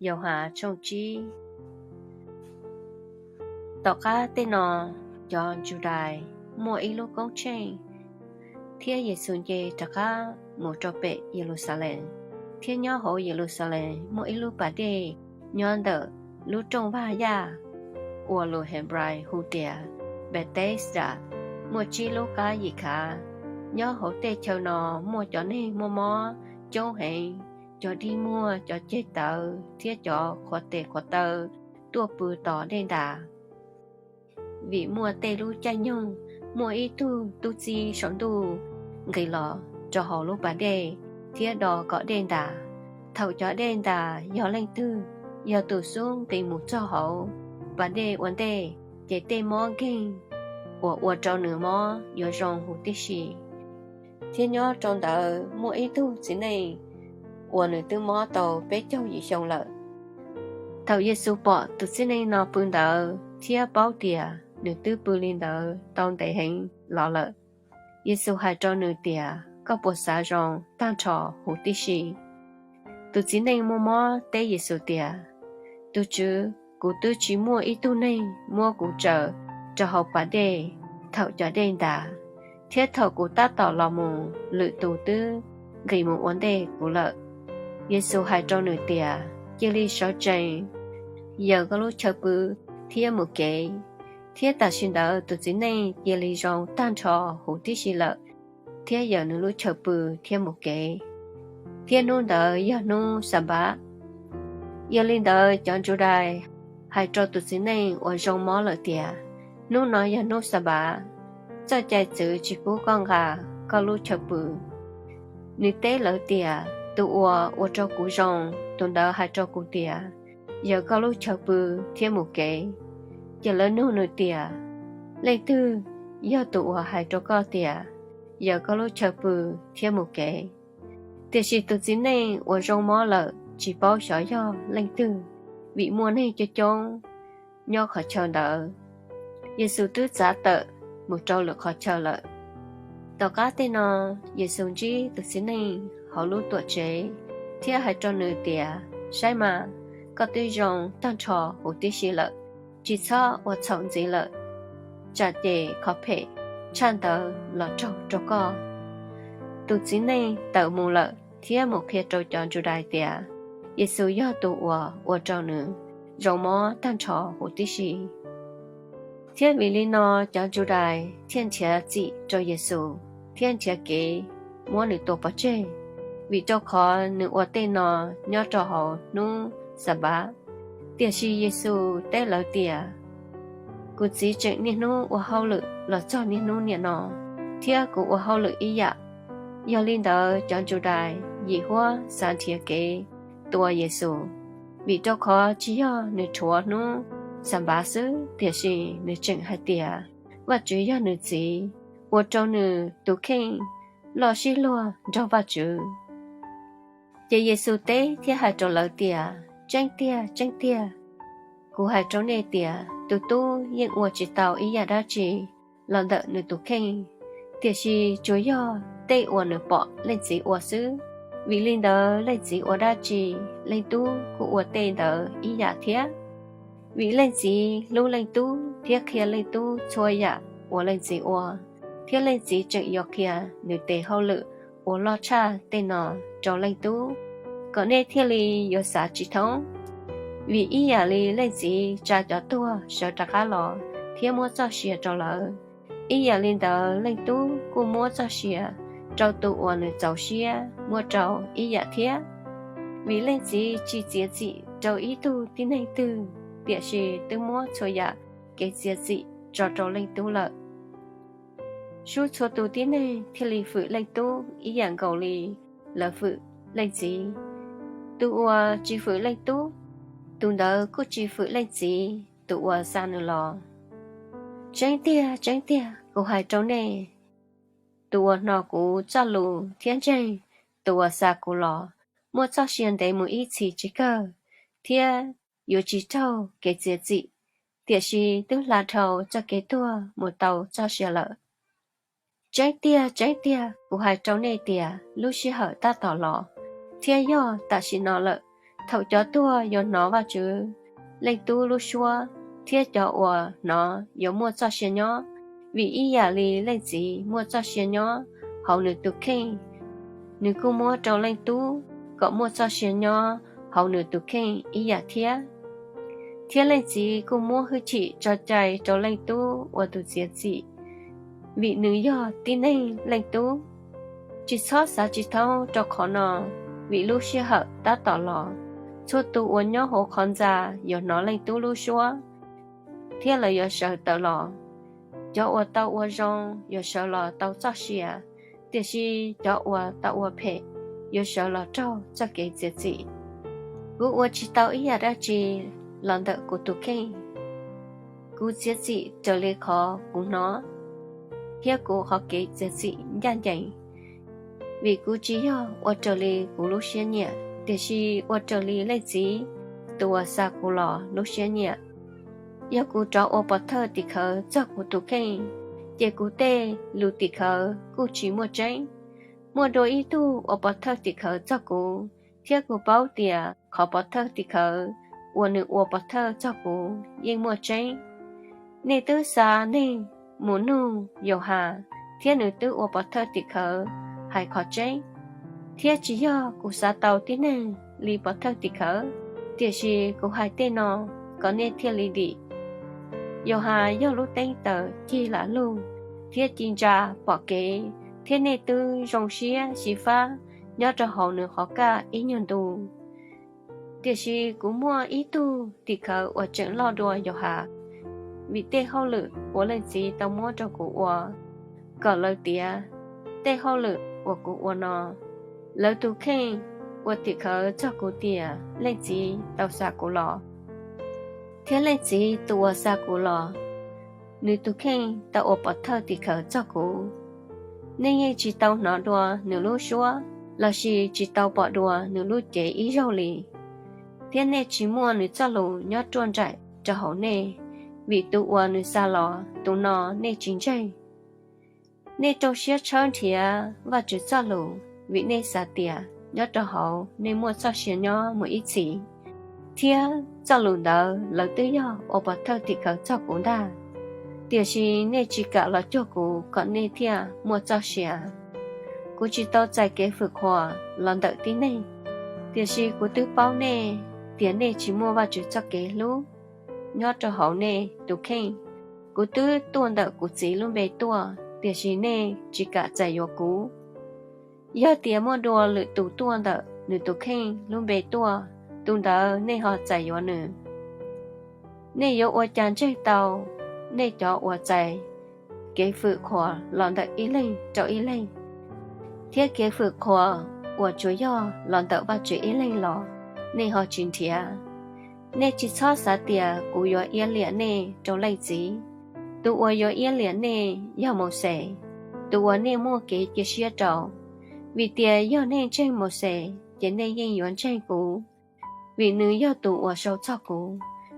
Yauhas tshooj tsib. Tom qab tej no, cov Yudais muaj ib lub koob tsheej, thiab Yexus nce rov qab mus rau pem Yeluxalees. Thiab nyob hauv Yeluxalees muaj ib lub pas dej nyob ntawm lub Rooj Vag Yaj uas lus Henplais hu tias Npetexdas, muaj tsib lub qab yim khav. Nyob hauv tej chaw no muaj cov neeg muaj mob coob heev, cov dig muag, cov ceg tawv, thiab cov qhuav tes qhuav taw tuaj pw tos dej ntas. Vim muaj tej lub caij nyoog, muaj ib tug tub txib saum ntuj nqis los rau hauv lub pas dej thiab do kom dej ntas. Thaum cov dej ntas, yog leej twg, yog tus xub nqis mus txog hauv pas dej ua ntej, ces tej mob nkeeg uas ua rau nws mob yuav zoo huv tib si. Thiab nyob rau ntawd muaj ib tug txiv neej uas nws twb mob tau peb caug yim xyoo lawm. Thaum Yexus pom tus txiv neej no pw ntawd thiab paub tias nws twb pw li ntawd tau ntev heev los lawm, Yexus hais rau nws tias, Koj puas xav zoo tag nrho huv tib si? Tus txiv neej muaj mob teb Yexus tias, Tus Tswv, kuv twb tsis muaj ib tug neeg muab kuv tsaws rau hauv pas dej thaum cov dej ntas, thiab thaum kuv tab tom los mus, lwm tus twb nqis mus ua ntej kuv lawm. Yexus hais rau nws tias, Cia li sawv tsees, yaws koj lub chaw pw thiab mus kev. Thiab tam sim ntawd tus txiv neej cia li zoo tag nrho huv tib si lawm, thiab yaws nws lub chaw pw thiab mus kev. Thiab hnub ntawd yog hnub Xanpab. Yog li ntawd cov Yudais hais rau tus txiv neej uas zoo mob lawm tias, Hnub no yog hnub Xanpab, txoj cai txwv tsis pub koj nqa koj lub chaw pw. Nws teb lawv tias, Tus uas ua rau kuv zoo, tus ntawd hais rau kuv tias, Yaws koj lub chaw pw thiab mus kev. Ces lawv nug nws tias, Leej twg yog tus uas hais rau koj tias, Yaws koj lub chaw pw thiab mus kev? Tiam sis tus txiv neej uas zoo mob lawm tsis paub xyov yog leej twg, vim muaj neeg coob coob nyob qhov chaw ntawd. Yexus twb txav tawm mus rau lwm qhov chaw lawm. Tom qab tej no, Yexus ntsib tus txiv neej hauv lub tuam tsev thiab hais rau nws tias, Saib mas, koj twb zoo tag nrho huv tib si lawm, tsis txhob ua txhaum ntxiv lawm, tsam ces qhov phem tshaj ntawd los raug rau koj. Tus txiv neej tawm mus lawm thiab mus qhia rau cov Yudais tias, Yexus yog tus uas ua rau nws zoo mob tag nrho huv tib si. Thiab vim li no cov Yudais thiaj nrhiav txim rau Yexus thiab nrhiav kev muab nws tua pov tseg, vim rau qhov nws ua tej no nyob rau hauv hnub Xanpab. Tiam sis Yexus teb lawv tias, Kuv Txiv tseem niaj hnub ua hauj lwm los txog niaj hnub niam no, thiab kuv ua hauj lwm ib yam. Yog li ntawd cov Yudais yim huab xav nrhiav kev tua Yexus, vim rau qhov tsis yog nws rhuav hnub Xanpab xwb, tiam sis nws tseem hais tias Vajtswv yog nws Txiv, ua rau nws tus kheej loj sib luag nrog Vajtswv. Ces Yexus teb thiab hais rau lawv tias, Tseeb tiag, tseeb tiag, kuv hais rau nej tias, tus tub yeej ua tsis tau ib yam dab tsi los ntawm nws tus kheej, tiam sis tsuas yog tej uas nws pom leej txiv ua xwb. Vim li ntawd leej txiv ua dab tsi, leej tub kuj ua tej ntawd ib yam thiab. Vim leej txiv hlub leej tub thiab qhia leej tub txhua yam uas leej txiv ua, thiab leej txiv tseem yuav qhia nws tes hauj lwm uas loj tshaj tej no rau leej tub, kom nej thiaj li yuav xav tsis thoob. Vim ib yam li leej txiv tsa cov tuag sawv rov qab los thiab muab txoj sia rau lawv, ib yam li ntawd leej tub kuj muab txoj sia rau tus uas nws txaus siab muab rau ib yam thiab. Vim leej txiv tsis txiav txim rau ib tug tib neeg twg, tiam sis twb muab txhua yam kev txiav txim tso rau leej tub lawm. Sub txhua tus tib neeg thiaj li fwm leej tub ib yam nkaus li lawv fwm leej txiv. Tus uas tsis fwm leej tub, tus ntawd kuj tsis fwm leej txiv tus uas xa nws los. Tseeb tiag, tseeb tiag, kuv hais rau nej, tus uas hno kuv txoj lus thiab ntseeg tus uas xa kuv los, muaj txoj sia ntev mus ib txhis tsis kawg, thiab yuav tsis raug kev txiav txim, tiam sis twb hla dhau txoj kev tuag mus tau txoj sia lawm. Tseeb tiag, tseeb tiag, kuv hais rau nej tias, lub sij hawm tab tom los, thiab yog tam sim no lawm, Thaum cov tuag yuav hnov Vajtswv Leej Tub lub suab, thiab cov uas hnov yuav muaj txoj sia nyob, vim ib yam li Leej Txiv muaj txoj sia nyob hauv nws tus kheej, nws kuj muab rau Leej Tub kom muaj txoj sia nyob hauv nws tus kheej ib yam thiab. Thiab Leej Txiv kuj muab hwj chim tso cai rau Leej Tub ua tus txiav txim, vim nws yog tib neeg Leej Tub. Tsis txhob xav tsis thoob rau qhov no, vim lub sij hawm tab tom los, txhua tus uas nyob hauv qhov ntxa yuav hnov Leej Tub lub suab, thiab lawv yuav sawv tawm los. Cov uas tau ua zoo yuav sawv los tau txoj sia, tiam sis cov uas tau ua phem yuav sawv los raug txoj kev txiav txim. Kuv ua tsis tau ib yam dab tsi los ntawm kuv tus kheej. Kuv txiav txim raws li qhov kuv hnov, thiab kuv qhov kev txiav txim ncaj ncees, vim kuv tsis yog ua raws li kuv lub siab nyiam, tiam sis ua raws li Leej Txiv tus uas xa kuv los lub siab nyiam. Yog kuv rov ua pov thawj tim khawv txog kuv tus kheej, ces kuv tej lus tim khawv kuj tsis muaj tseeb. Muaj dua ib tug ua pov thawj tim khawv txog kuv, thiab kuv paub tias qhov pov thawj tim khawv uas nws ua pov thawj txog kuv yeej muaj tseeb. Nej twb xa neeg mus nug Yauhas, thiab nws twb ua pov thawj tim khawv hais qhov tseeb. Thiab tsis yog kuv xav tau tib neeg li pov thawj tim khawv, tiam sis kuv hais tej no kom nej thiaj li dim. Yauhas yog lub teeb taws cig lam lug thiab ci ntsa pom kev, thiab nej twb zoo siab xyiv fab nyob rau hauv nws qhov kaj ib nyuag ntu. Tiam sis kuv muaj ib tug tim khawv uas tseem loj dua Yauhas, vim tej hauj lwm uas Leej Txiv tau muab rau kuv ua, kom lawv tiav tej hauj lwm uas kuv ua no. Lawv tus kheej ua tim khawv txog kuv tias Leej Txiv tau xa kuv los, thiab Leej Txiv tus uas xa kuv los, nws tus kheej tau ua pov thawj tim khawv txog kuv. Nej yeej tsis tau hnov dua nws lub suab lossis tsis tau pom dua nws lub cev ib zaug li, thiab nej tsis muaj nws txoj lus nyob ruaj nraim rau hauv nej, vim tus uas nws xa los, tus no nej tsis ntseeg. Nej rau siab tshawb nrhiav Vajtswv txoj lus, vim nej xav tias nyob rau hauv nej muaj txoj sia nyob mus ib txhis, thiab txoj lus ntawd lawv twb yog ua pov thawj tim khawv txog kuv ntag. Tiam sis nej tsis kam los cuag kuv kom nej thiaj muaj txoj sia. Kuv tsis tau txais kev fwm qhuas los ntawm tib neeg, tiam sis kuv twb paub nej tias nej tsis muaj Vajtswv txoj kev hlub nyob rau hauv nej tus kheej. Kuv twb tuaj ntawm kuv Txiv lub npe tuaj, tiam sis nej tsis kam txais yuav kuv. Yog tias muaj dua lwm tus tuaj ntawm nws tus kheej lub npe tuaj, tus ntawd nej ho txais yuav nws. Nej yuav ua cas ntseeg tau, nej cov uas txais kev fwm qhuas los ntawm ib leeg rau ib leeg, thiab kev fwm qhuas uas tsuas yog los ntawm Vajtswv ib leeg los nej ho tsis nrhiav? Nej tsis txhob xav tias kuv yuav iab liam nej rau Leej Txiv. Tus uas yuav iab liam nej yog Mauxes, tus uas nej muaj kev cia siab rau. Vim tias yog nej ntseeg Mauxes, ces nej yeej yuav ntseeg kuv, vim nws yog tus uas sau txog kuv.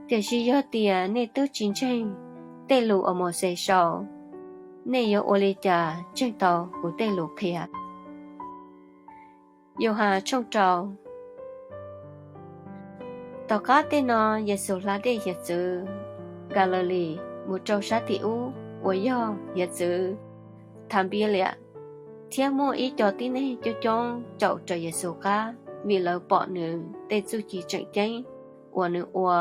Tiam sis yog tias nej twb tsis ntseeg tej lus uas Mauxes sau, nej yuav ua li cas ntseeg tau kuv tej lus qhia? Yauhas tshooj rau. Tom qab tej no, Yexus hla dej hiav txwv Kalilais mus rau sab tim ub uas yog hiav txwv Thabias, thiab muaj ib co tib neeg coob coob caum rau Yexus qab, vim lawv pom nws tej txuj ci tseem ceeb uas nws ua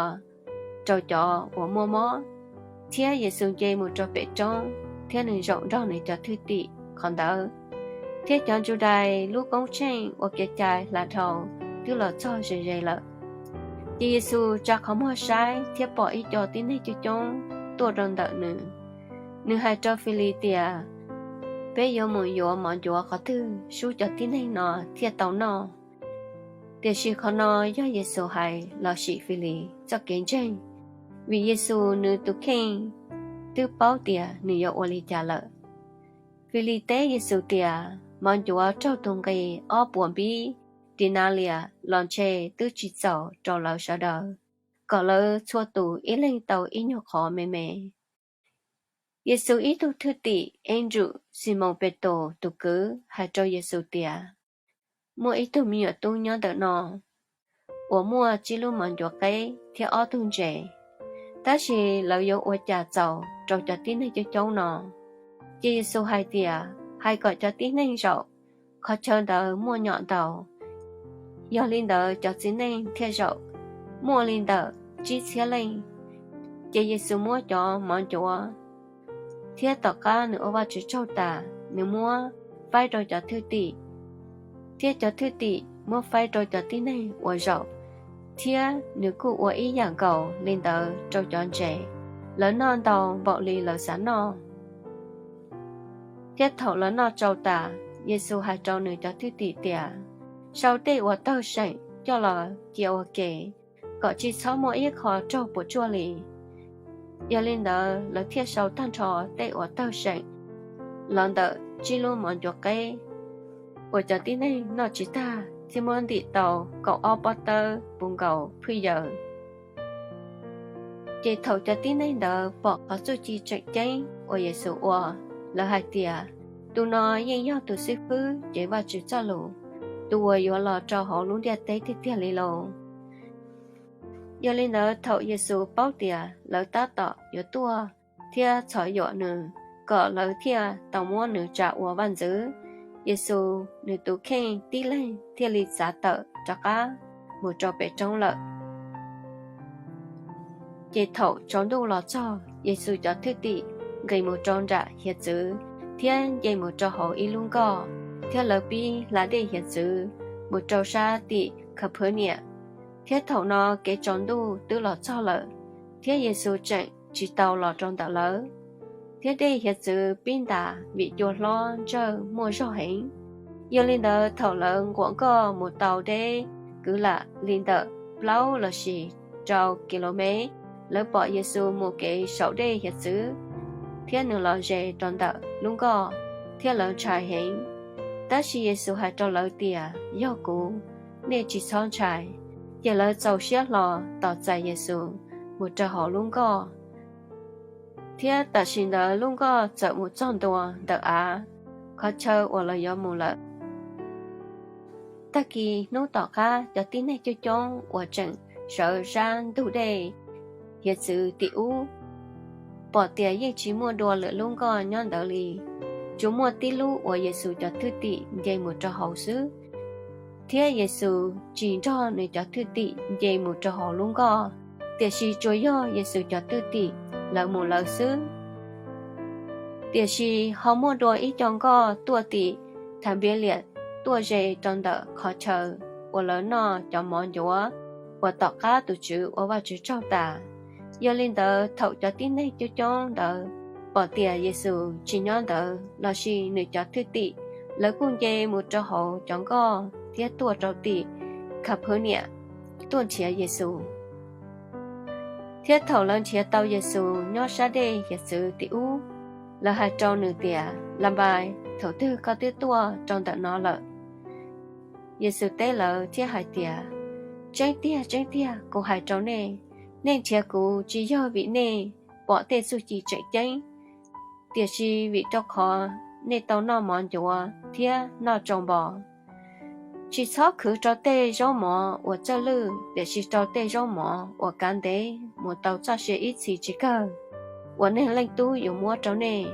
rau cov uas muaj mob. Thiab Yexus nce mus rau pem roob, thiab nws zaum nrog nws cov thwj tim qhov ntawd. Thiab cov Yudais lub koob tsheej ua kev cai hla dhau twb los txog ze ze lawm. Ces Yexus tsa qhov muag saib thiab pom ib co tib neeg coob coob tuaj rau ntawm nws. Nws hais rau Filis tias, Peb yuav mus yuav mov ncuav qhov twg sub cov tib neeg no thiaj tau noj? Tiam sis qhov no yog Yexus hais los sim Filis txoj kev ntseeg, vim Yexus nws tus kheej twb paub tias nws yuav ua li cas lawm. Filis teb Yexus tias, Mov ncuav raug tus nqi ob puas npib dinalias los ntshe twb tsis txaus rau lawv sawv daws, kom lawv txhua tus ib leeg tau ib nyuag qhov me me. Yexus ib tug thwj tim Enkaus, Ximoos Petus tus kwv, hais rau Yexus tias, Muaj ib tug me nyuam tub nyob ntawm no, uas muaj tsib lub mov ncuav qeb thiab ob tug ntses, tab sis lawv yuav ua cas txaus rau cov tib neeg coob coob no? Ces Yexus hais tias, Hais kom cov tib neeg zaum, qhov chaw ntawd muaj nyom ntau, yog li ntawd cov txiv neej thiaj zaum, muaj li ntawm tsib txhiab leej. Ces Yexus muab cov mov ncuav, thiab tom qab nws ua Vajtswv tsaug tas, nws muab faib rau cov thwj tim, thiab cov thwj tim muab faib rau cov tib neeg uas zaum, thiab nws kuj ua ib yam nkaus li ntawd rau cov ntses. Lawv noj ntau npaum li lawv xav noj. Thiab thaum lawv noj tsau tas, Yexus hais rau nws cov thwj tim tias, Sau tej uas tawg seem coj los cia ua ke, kom tsis txhob muaj ib qho raug puas tsuaj li. Yog li ntawd, lawv thiaj sau tag nrho tej uas tawg seem los ntawm tsib lub mov ncuav qeb uas cov tib neeg noj tsis tag, thiab muab ntim tau kaum ob pob tawb puv nkaus phwj yaws. Ces thaum cov tib neeg ntawd pom qhov txuj ci tseem ceeb uas Yexus ua, lawv hais tias, Tus no yeej yog tus xib fwb cev Vajtswv Txojlus, tus uas yuav los rau hauv lub ntiaj teb tiag tiag li lauj! Yog li ntawd, thaum Yexus paub tias lawv tab tom yuav tuaj thiab txhos yuam nws kom lawv thiaj tau muab nws tsa ua vaj ntxwv, Yexus nws tus kheej tib leeg thiaj li txav tawm rov qab mus rau pem roob lawm. Ces thaum tsaus ntuj los txog, Yexus cov thwj tim nqis mus rau nram hiav txwv thiab nce mus rau hauv ib lub nkoj, thiab lawv pib hla dej hiav txwv mus rau sab tim Khas Phwv Niam. Thiab thaum no kev tsaus ntuj twb los txog lawm, thiab Yexus tseem tsis tau los rau ntawm lawv, thiab dej hiav txwv pib ntas vim cua hlob ntsawj muaj zog heev. Yog li ntawd, thaum lawv nquam nkoj mus tau deb kwv lam li ntawm plaub lossis rau ki lo mev, lawv pom Yexus mus kev saum dej hiav txwv, thiab nws los ze rau ntawm lub nkoj, thiab lawv ntshai heev. Tab sis Yexus hais rau lawv tias, Yog kuv, nej tsis txhob ntshai. Ces lawv txaus siab hlo tos txais Yexus mus rau hauv lub nkoj. Thiab tam sim ntawd lub nkoj txawm mus txog ntua ntawm av, qhov chaw uas lawv yuav mus lawm. Tag kis hnub tom qab, cov tib neeg coob coob uas tseem sawv sab ntug dej hiav txwv tim ub pom tias yeej tsis muaj dua lwm lub nkoj nyob ntawd li, tsuas muaj tib lub uas Yexus cov thwj tim nce mus rau hauv xwb. Thiab Yexus tsis nrog nws cov thwj tim nce mus rau hauv lub nkoj, tiam sis tsuas yog Yexus cov thwj tim lawv mus lawv xwb. Tiam sis ho muaj dua ib co nkoj tuaj tim Thav Npiav Liam tuaj ze rau ntawm qhov chaw uas lawv noj cov mov ncuav uas tom qab tus Tswv ua Vajtswv tsaug tas. Yog li ntawd, thaum cov tib neeg coob coob ntawd pom tias Yexus tsis nyob ntawd lossis nws cov thwj tim, lawv kuj nce mus rau hauv cov nkoj thiab tuaj rau tim Khas Phwv Niam tuaj nrhiav Yexus. Thiab thaum lawv nrhiav tau Yexus nyob sab dej hiav txwv tim ub, lawv hais rau nws tias, Lanpais, thaum twg koj twb tuaj rau ntawm no lawm? Yexus teb lawv thiab hais tias, Tseeb tiag, tseeb tiag, kuv hais rau nej, nej nrhiav kuv tsis yog vim nej pom tej txuj ci tseem ceeb, tiam sis vim rau qhov nej tau noj mov ncuav thiab noj tsau npo. Tsis txhob khwv rau tej zaub mov uas txawj lwj, tiam sis rau tej zaub mov uas kav ntev mus tau txoj sia ib txhis tsis kawg, uas Neeg Leej Tub yuav muab rau nej,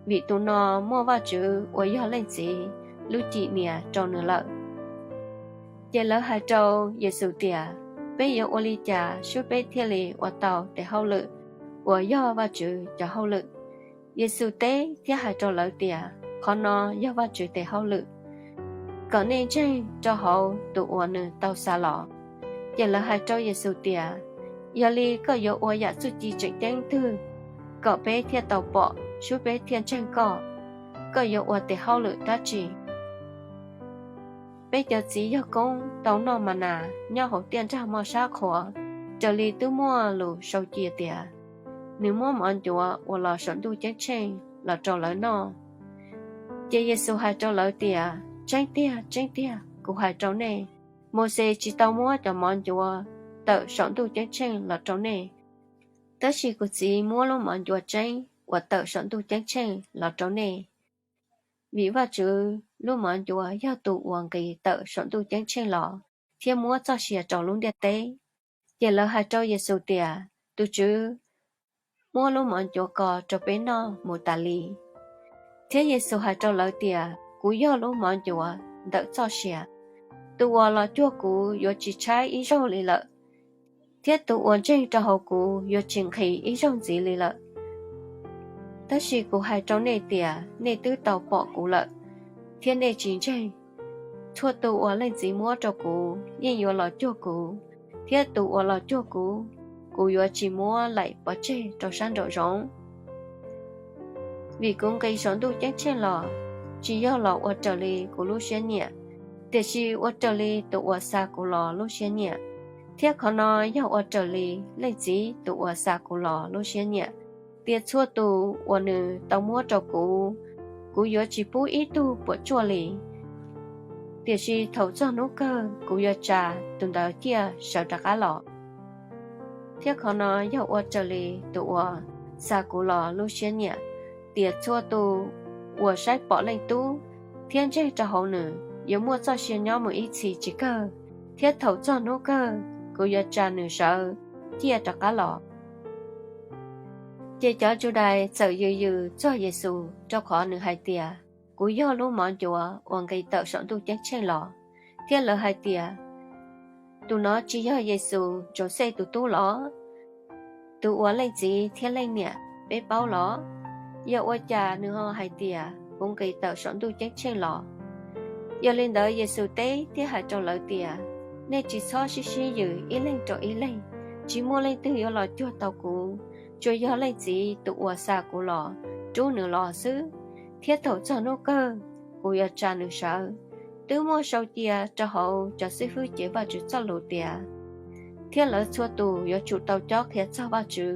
vim tus no muaj Vajtswv uas yog Leej Txiv lub cim nias rau nws lawm. Ces lawv hais rau Yexus tias, Peb yuav ua li cas sub peb thiaj li ua tau tes hauj lwm uas yog Vajtswv cov hauj lwm? Yexus teb thiab hais rau lawv tias, Qhov no yog Vajtswv tes hauj lwm, kom nej ntseeg rau hauv tus uas nws tau xa los. Ces lawv hais rau Yexus tias, Yog li koj yuav ua yam txuj ci tseem ceeb twg kom peb thiaj tau pom sub peb thiaj ntseeg koj? Koj yuav ua tes hauj lwm dab tsi? Peb cov txiv yawg koob tau noj ma nas nyob hauv tiaj nrag moj sab qhua, raws li twb muaj lus sau cia tias, Nws muab mov ncuav uas los saum ntuj ceeb tsheej los rau lawv noj. Ces Yexus hais rau lawv tias, Tseeb tiag, tseeb tiag, kuv hais rau nej, Mauxes tsis tau muab cov mov ncuav tawm saum ntuj ceeb tsheej los rau nej, tab sis kuv Txiv muab lub mov ncuav tseeb uas tawm saum ntuj ceeb tsheej los rau nej. Vim Vajtswv lub mov ncuav yog tus uas nqis tawm saum ntuj ceeb tsheej los, thiab muab txoj sia rau lub ntiaj teb. Ces lawv hais rau Yexus tias, Tus Tswv, muab lub mov ncuav ko rau peb noj mus tas li. Thiab Yexus hais rau lawv tias, Kuv yog lub mov ncuav ntawm txoj sia. Tus uas los cuag kuv yuav tsis tshaib ib zaug li lawm, thiab tus uas ntseeg rau hauv kuv yuav tsis nqhis ib zaug ntxiv li lawm. Tab sis kuv hais rau nej tias nej twb tau pom kuv lawm, thiab nej tsis ntseeg. Txhua tus uas Leej Txiv muab rau kuv yeej yuav los cuag kuv, thiab tus uas los cuag kuv, kuv yuav tsis muab laim pov tseg rau sab nraum zoov. Vim kuv nqis saum ntuj ceeb tsheej los, tsis yog los ua raws li kuv lub siab nyiam, tiam sis ua raws li tus uas xa kuv los lub siab nyiam. Thiab qhov no yog ua raws li Leej Txiv tus uas xa kuv los lub siab nyiam, tias txhua tus uas nws tau muab rau kuv, kuv yuav tsis pub ib tug puas tsuaj li. Tiam sis thaum txog hnub kawg kuv yuav tsa tus ntawd ciaj sawv rov qab los. Thiab qhov no yog ua raws li tus uas xa kuv los lub siab nyiam, tias txhua tus uas saib pom Leej Tub thiab ntseeg rau hauv nws yuav muaj txoj sia nyob mus ib txhis tsis kawg, thiab thaum txog hnub kawg kuv yuav tsa nws sawv ciaj rov qab los. Ces cov Yudais txawm yws yws txog Yexus, rau qhov nws hais tias, Kuv yog lub mov ncuav uas nqis tawm saum ntuj ceeb tsheej los. Thiab lawv hais tias, Tus no tsis yog Yexus Yauxej tus tub los, tus uas Leej Txiv thiab Leej Niam peb paub los? Yog ua cas nws ho hais tias, Kuv nqis tawm saum ntuj ceeb tsheej los? Yog li ntawd Yexus teb thiab hais rau lawv tias, Nej tsis txhob sib sib yws ib leeg rau ib leeg. Tsis muaj leej twg yuav los cuag tau kuv, tsuas yog Leej Txiv tus uas xa kuv los rub nws los xwb. Thiab thaum txog hnub kawg, kuv yuav tsa nws sawv. Twb muaj sau cia rau hauv cov xib fwb cev Vajtswv txoj lus tias, Thiab lawv txhua tus yuav tsum tau cob qhia txog Vajtswv.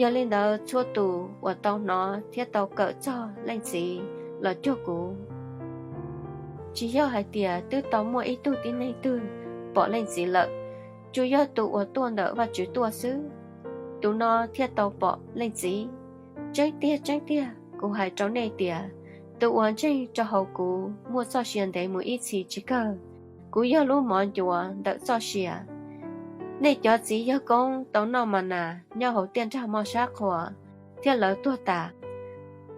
Yog li ntawd txhua tus uas tau hnov thiab tau kawm txog Leej Txiv los cuag kuv. Tsis yog hais tias twb tau muaj ib tug tib neeg twg pom Leej Txiv lawm, tsuas yog tus uas tuaj ntawm Vajtswv tuaj xwb, tus no thiaj tau pom Leej Txiv. Tseeb tiag, tseeb tiag, kuv hais rau nej tias, tus uas ntseeg rau hauv kuv muaj txoj sia ntev mus ib txhis tsis kawg. Kuv yog lub mov ncuav ntawm txoj sia. Nej cov txiv yawg koob tau noj ma nas nyob hauv tiaj nrag moj sab qhua, thiab lawv tuag tas.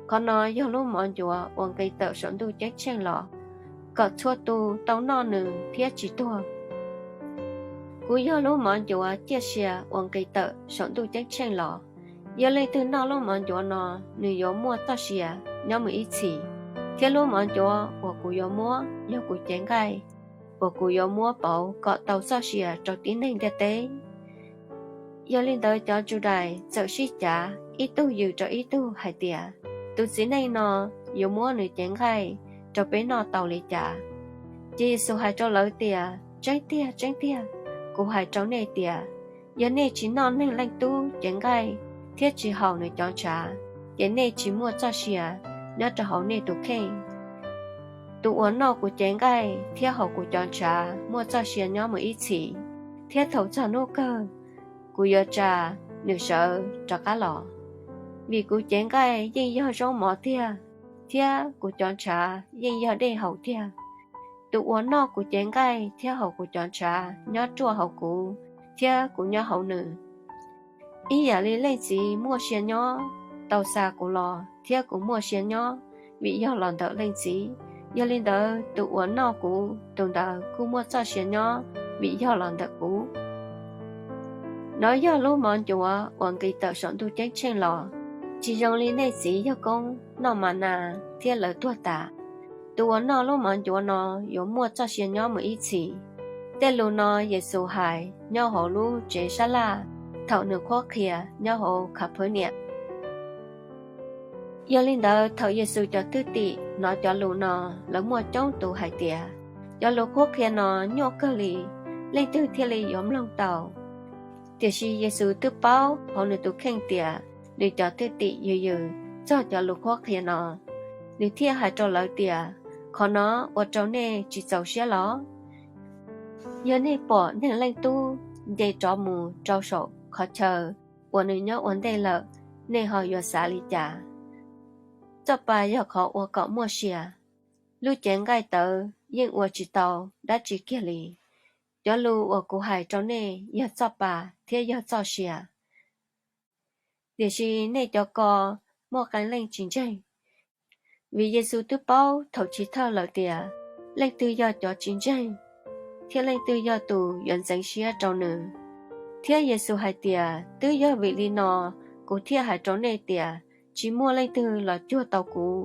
Qhov no yog lub mov ncuav uas nqis tawm saum ntuj ceeb tsheej los, kom txhua tus tau noj nws thiab tsis tuag. Kuv yog lub mov ncuav ciaj sia uas nqis tawm saum ntuj ceeb tsheej los. Yog leej twg noj lub mov ncuav no, nws yuav muaj txoj sia nyob mus ib txhis. Thiab lub mov ncuav uas kuv yuav muab yog kuv cev nqaij, uas kuv yuav muab pauv kom tau txoj sia rau tib neeg ntiaj teb. Yog li ntawd cov Yudais txawm sib cav, ib tug yws rau ib tug hais tias, Tus txiv neej no yuav muab nws cev nqaij rau peb noj tau li cas? Ces Yexus hais rau lawv tias, Tseeb tiag, tseeb tiag, kuv hais rau nej tias, yog nej tsis noj Neeg Leej Tub cev nqaij thiab tsis haus nws cov ntshav, ces nej tsis muaj txoj sia nyob rau hauv nej tus kheej. Tus uas noj kuv cev nqaij thiab haus kuv cov ntshav muaj txoj sia nyob mus ib txhis, thiab thaum txog hnub kawg, kuv yuav tsa nws sawv rov qab los. Vim kuv cev nqaij yeej yog zaub mov tiag, thiab kuv cov ntshav yeej yog dej haus tiag. Tus uas noj kuv cev nqaij thiab haus kuv cov ntshav nyob ruaj hauv kuv, thiab kuv nyob hauv nws. Ib yam li Leej Txiv muaj sia nyob tau xa kuv los, thiab kuv muaj sia nyob vim yog los ntawm Leej Txiv, yog li ntawd tus uas noj kuv, tus ntawd kuj muaj txoj sia nyob vim yog los ntawm kuv. Nov yog lub mov ncuav uas nqis tawm saum ntuj ceeb tsheej los. Tsis zoo li nej txiv yawg koob noj ma nas thiab lawv tuag tas. Tus uas noj lub mov ncuav no yuav muaj txoj sia nyob mus ib txhis. Tej lus no Yexus hais nyob hauv lub tsev sab laj thaum nws qhuab qhia nyob hauv Khas Phwv Niam. Yog li ntawd thaum Yexus cov thwj tim hnov cov lus no, lawv muaj coob tus hais tias, Cov lus qhuab qhia no nyuaj kawg li, leej twg thiaj li yuav mloog tau? Tiam sis Yexus twb paub hauv nws tus kheej tias nws cov thwj tim yws yws txog cov lus qhuab qhia no, nws thiaj hais rau lawv tias, Qhov no ua rau nej tsis txaus siab los? Yog nej pom Neeg Leej Tub nce rov mus rau saum qhov chaw uas nws nyob ua ntej lawm, nej ho yuav xav li cas? Txoj pa yog qhov ua kom muaj sia. Lub cev nqaij tawv yeej ua tsis tau dab tsi kiag li. Cov lus uas kuv hais rau nej yog txoj pa thiab yog txoj sia, tiam sis nej cov ko muaj qee leej tsis ntseeg. Vim Yexus twb paub thaum chiv thawj lawm tias leej twg yog cov tsis ntseeg thiab leej twg yog tus yuav ntxeev siab rau nws. Thiab Yexus hais tias, Twb yog vim li no kuv thiaj hais rau nej tias tsis muaj leej twg los cuag tau kuv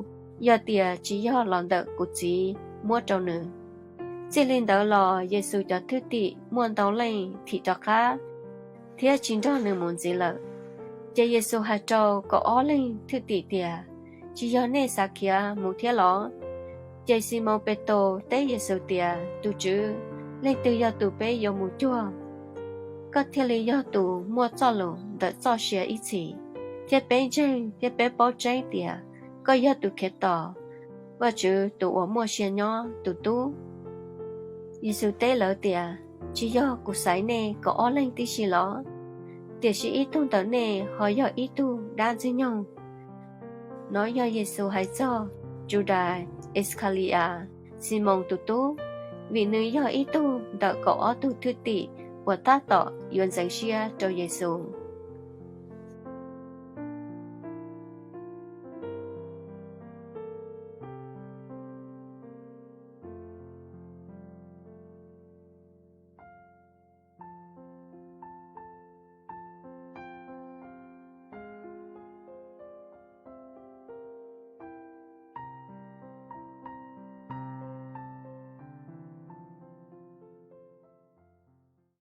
yog tias tsis yog los ntawm kuv Txiv muab rau nws. Txij li ntawd los Yexus cov thwj tim muaj ntau leej thim rov qab thiab tsis nrog nws mus ntxiv lawm. Ces Yexus hais rau kaum ob leeg thwj tim tias, Tsis yog nej xav khiav mus thiab los? Ces Ximoos Petus teb Yexus tias, Tus Tswv, leej twg yog tus peb yuav mus cuag, koj thiaj li yog tus muaj txoj lus ntawm txoj sia ib txhis, thiab peb ntseeg thiab peb paub tseeb tias koj yog tus Khetos, Vajtswv tus uas muaj sia nyob tus Tub? Yexus teb lawv tias, Tsis yog kuv xaiv nej kaum ob leeg tib si los? Tiam sis ib tug ntawm nej ho yog ib tug dab Ntxwg nyoog. Nov yog Yexus hais txog Judas Ixkali-as, Ximoos tus tub, vim nws yog ib tug ntawm kaum ob tug thwj tim uas tab tom yuav ntxeev siab rau Yexus.